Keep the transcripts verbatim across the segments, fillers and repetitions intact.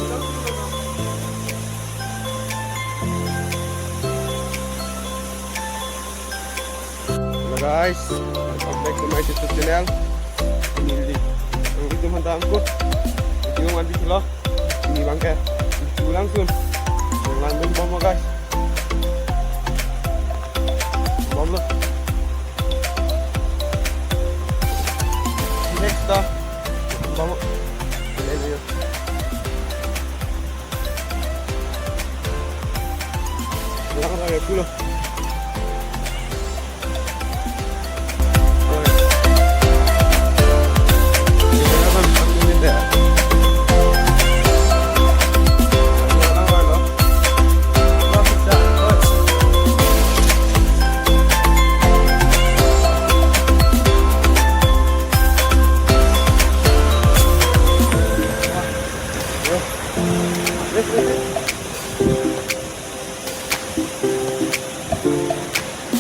Hello guys, welcome back to my YouTube channel. Pini video, ang video mantap angkut. Video mandi silo. Pini abangke video langsung. Yang langsung bomlo guys. Bomlo. Next to. Bomlo. Ini video. Lang lang ya, pulo.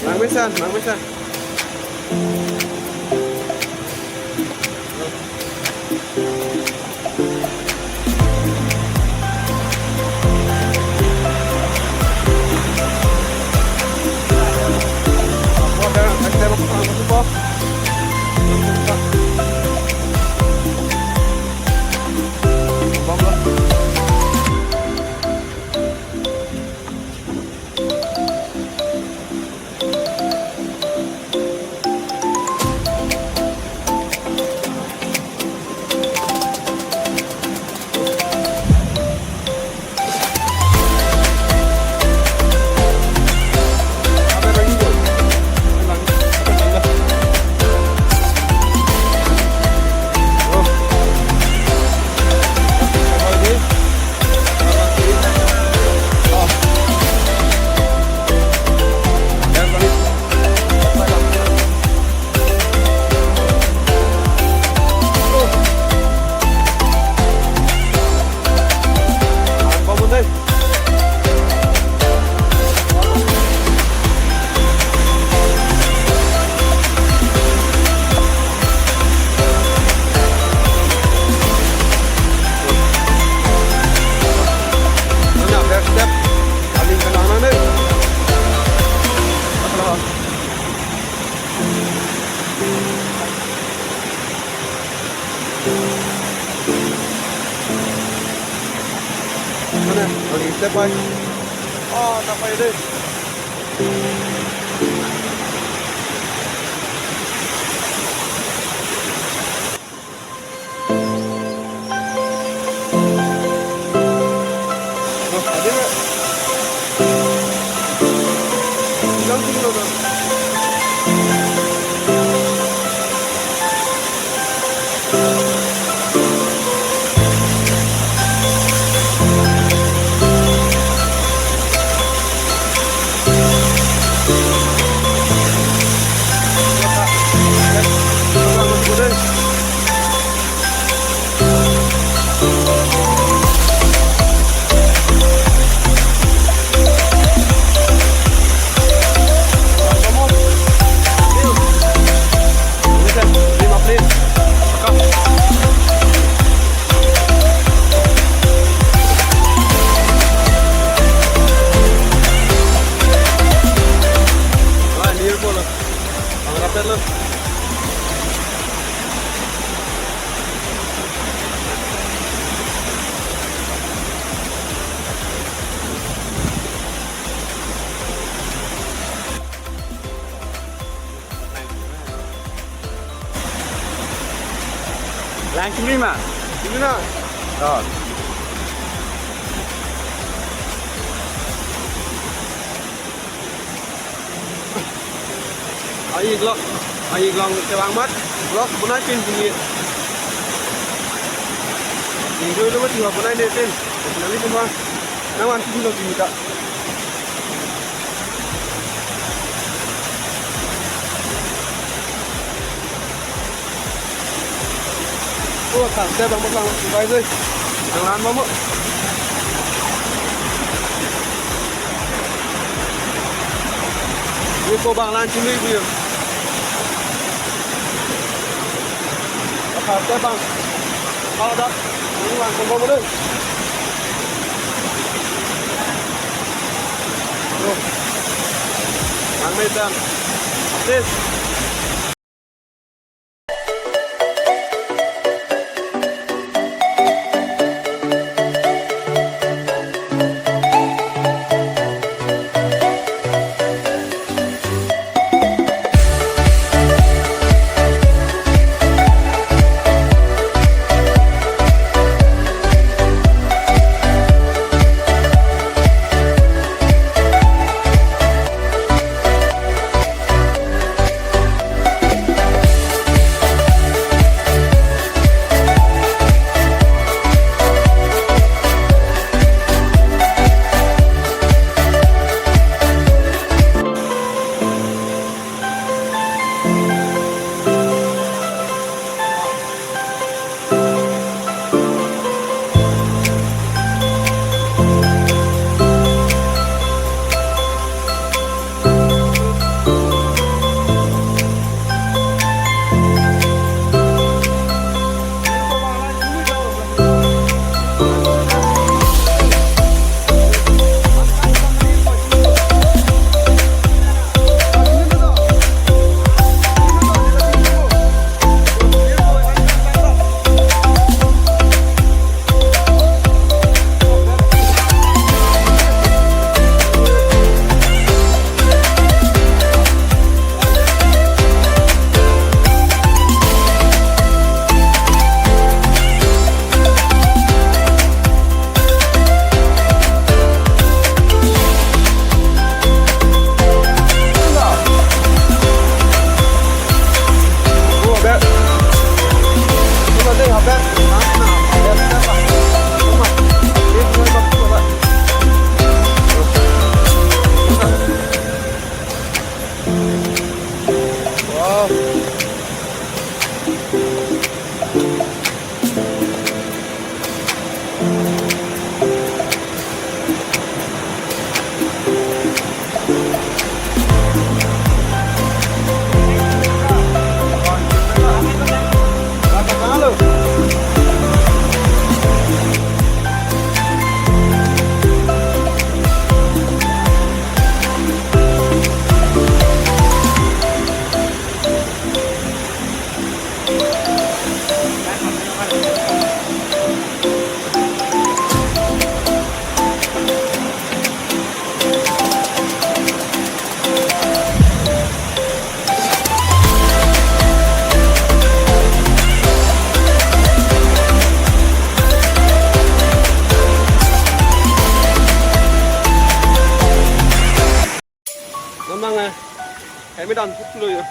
Nang mesan, nang mesan. Mana? Lagi step by. Oh, tak payah deh. Lang chingri ma? Chingri na? Oh. Ai ik lo, ai ik long kevang mat, lo bonai pin pin ye. Ingkoi lo mati ho bonai ne pin. Nang ni cuma, nang wan pin lo pin ta. Oh, thang step abang bang bang bai dei. Nang lan mo mo. Ni ko bang lan chini bi. Thang step abang. Kalau dak, ini lang ko mo dei. This. Namang eh, kami dan putlo yo.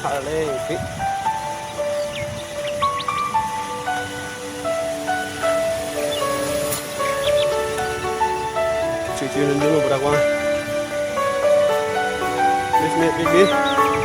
Hale, pi. Cucu nundu berak wang. Bismillah, pi, pi.